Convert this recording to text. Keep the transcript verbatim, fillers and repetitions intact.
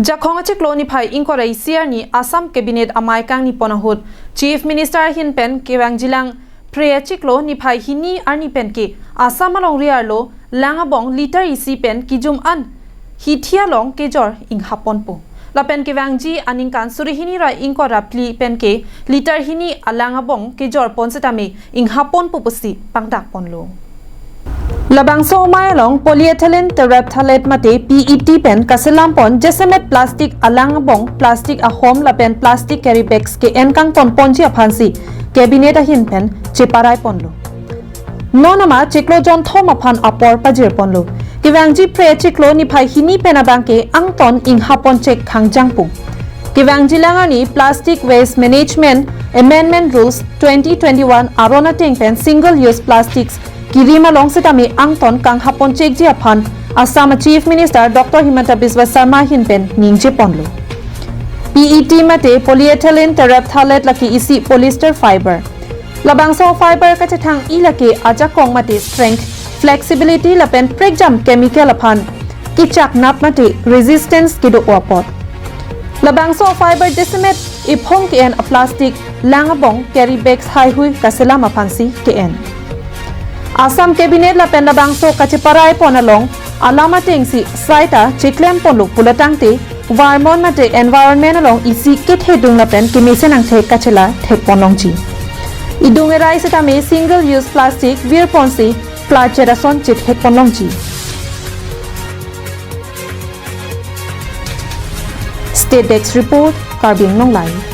Jakhong achiklo niphai ingkoi ra isi arni Assam Cabinet amei kangni pon ahut Chief Minister ahin pen kevangjilang Phre achiklo niphai hini arni pen ke Assam alongri arlo lang abong litre isi pen kejum an hithi along kejor inghap ponpo. Lapen kevangji aningkan suri hini ra ingkoi ra phli pen ke litre hini alang abong kejor pon setame inghap ponpo pusi pangdak ponlo. Labangso amei along polyethylene terephthalate mate P E T pen kaselam pon jasemet plastic alang abong, plastic ahom lapen plastic carry bags ke-en kangton ponji aphansi Cabinet ahin pen cheparai ponlo. Non ama chiklo jonthom aphan apor pajir ponlo. Kevangji Phre achiklo niphai hini pen abang ke angton inghap pon chek khangjang pu. Kevangjilang arni Plastic Waste Management Amendment Rules twenty twenty-one aron ateng pen single use plastics kirim along setame angton kanghap pon chekji aphan Assam Chief Minister Doctor Himanta Biswa Sarma ahin pen ningje ponlo. P E T mate polyethylene terephthalate lake isi polyester fiber. Labangso fiber kachethang-i lake ajakong mate strength, flexibility lapen prekjam chemical aphan kechak nap mate resistance kedo apot. Labangso fiber jasemet ephong ke-en a plastic, lang abong, carry bags haihui kaselam aphansi ke-en. Assam Cabinet lapen labangso kacheparai pon along alam atengsi saita cheklem ponlo pulotangte, varmon mate environment along isi kethedung lapen kemesen angthek kachela thek pon longji. Idung erai setame single use plastic vir ponsi plastic ason chethek pon longji. State Desk Report, Karbi Anglong Live.